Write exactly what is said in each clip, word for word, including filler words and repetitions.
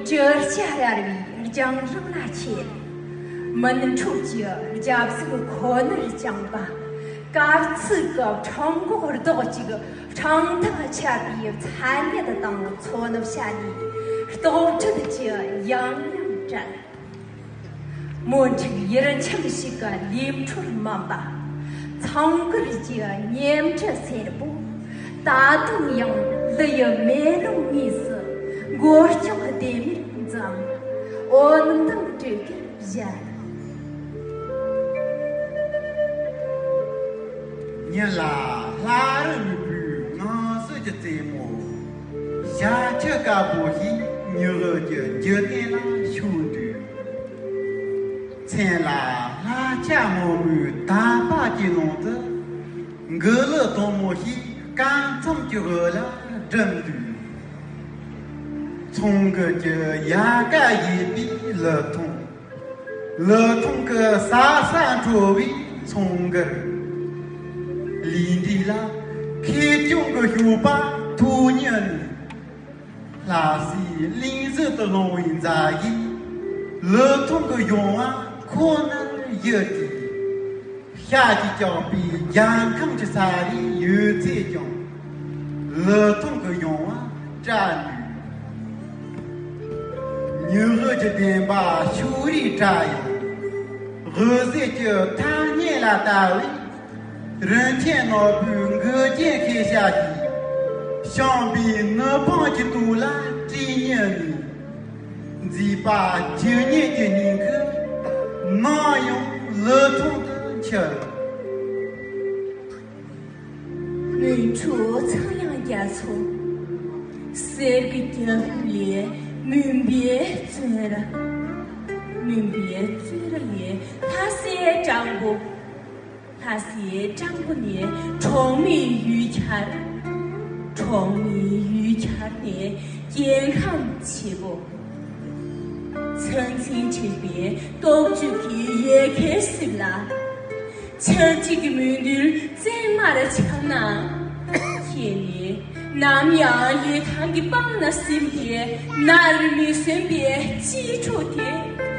ཅི་བྱ་རལ་བའི་རྒྱང་རིང་ལ་ཆས། མུན་ཁྲོད་ཀྱི་རྒྱབ་གཟུགས་ཁོ་ནར་བཅངས་པ། དཀར་ཚིག་གི་ཕྲེང་འགོག་རྡོག་གཅིག་ཕྲེང་ཐག་ཆད་པའི་མཚན་ཉིད་དང་མཚོན་བྱ་ནས། རྟོག་སྒྲིབ་ཀྱི་ཡང་ཡང་བྲལ། མོ་འཁྲུག་ཡུལ་ཁྱིམ་ཞིག་གི་ལས་འཕྲོར་སྨིན་པ། ཚང་མགུར་གྱི་སྙེམས་འདྲེན་སེར་པོ། ད་དུང་ཡང་ལི་ཡི་མེ་ལོང་ངོས་སུ་མགོ་སྐྱོགས་ལྡེམ་མེར་འཛུམ། འོད་མདངས་སྤྲོས་ཀར་བཞད། ཉིན་ལ་ལྷ་རི་ལུས་པོའི་ངང་ཚུལ་གྱི་རྩེ་མོ། ཞལ་ཆུ་དཀར་པོ་ཞིག་ཉི་འོད་ཀྱི་འཇིག་རྟེན་ལ་ཤོར་དུས། མཚན་ལ་ལྷ་ཆ་སྔོན་མོའི་དམ་པ་གྱི་ནང་དུ། མགུར་གླུ་དྭངས་མོ་ཞིག་སྐར་མཚམས་ཀྱི་འོད་ལ་སྒྲིམ་དུས། ཚོང་མགུར་གྱི་ཡལ་ག་ཡིས་པའི་ལི་ཐང་། ལི་ཐང་གི་ས་ས་འཕྲོ་བའི་ཚོང་མགུར། ལུས་འདི་ལ་ཁེར་རྐྱང་གི་ཞོགས་པ་ཐོག་ཉིད་ནས། ལྷ་སའི་གླིང་གཞི་དུ་ལྷུང་བའི་མཛའ་བཤེས། ལི་ཐང་གི་གཞོང་བ་ཁོ་ནར་གཞི་བྲིས། ཤར་གྱིས་བཅགས་པའི་རྒྱལ་ཁམས་ཀྱི་ས་རིས་ཡོད་ཚད་ཀྱང་། ལི་ཐང་གི་གཞོང་བ་བཀྲ་འདུས། ཉི་འོད་ཀྱི་བདེན་པ་ཕྱོགས་རིས་བཀྲ་ཡང་། འོད་ཟེར་གྱི་ཐ་སྙད་ལ་ལྟ་བའི། རིན་ཆེན་ནོར་བུའི་མགུལ་རྒྱན་ཤེས་བྱ་ཞིག་བཤམས་པའི་ནུབ་འབངས་ཀྱི་ཐུགས་ལ་སྤྲིན་ཉིད་ནས། མཛེས་པ་ཇི་སྙེད་ཀྱི་སྙིང་ཁུ། ནམ་ཡང་ལི་ཐང་དུ་འཁྱིལ། མུན་ཁྲོད་ཚངས་དབྱངས་རྒྱ་མཚོ། གསེར་གྱི་རྒྱ་ཕིབས་ལས་མུན་པའི་བཙོན་ར། མུན་པའི་བཙོན་ར་ལས་ལྷ་སའི་སྤྲང་པོ། ལྷ་སའི་སྤྲང་པོ་ནས་གྲོག་མའི་ཡུལ་གྱར། གྲོག་མའི་ཡུལ་གྱར་ནས་རྒྱལ་ཁམས་ཆེན་པོ། ཚང་ཚིང་འཁྲིགས་པའི་སྟོབས་བཅུ་གི་ཡལ་གའི་རྩིབས་ལ། ཆར་གཅིག་གི་མུན་རྡུལ་བཙན་མར་འཁྱམས་ན། ཁྱེད་ནི་ནམ་ཡང་ཡིད་ཐང་གི་སྤང་ལ་ཟིན་པའི་ནར་མི་སོན་པའི་གཅེས་ཕྲུག་དེ་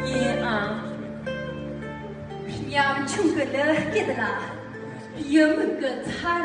ཡིན་ཨང་། ཉམ་ཆུང་གི་ལི་སྐེད་ལ་ཡུལ་མི་གི་ཚ།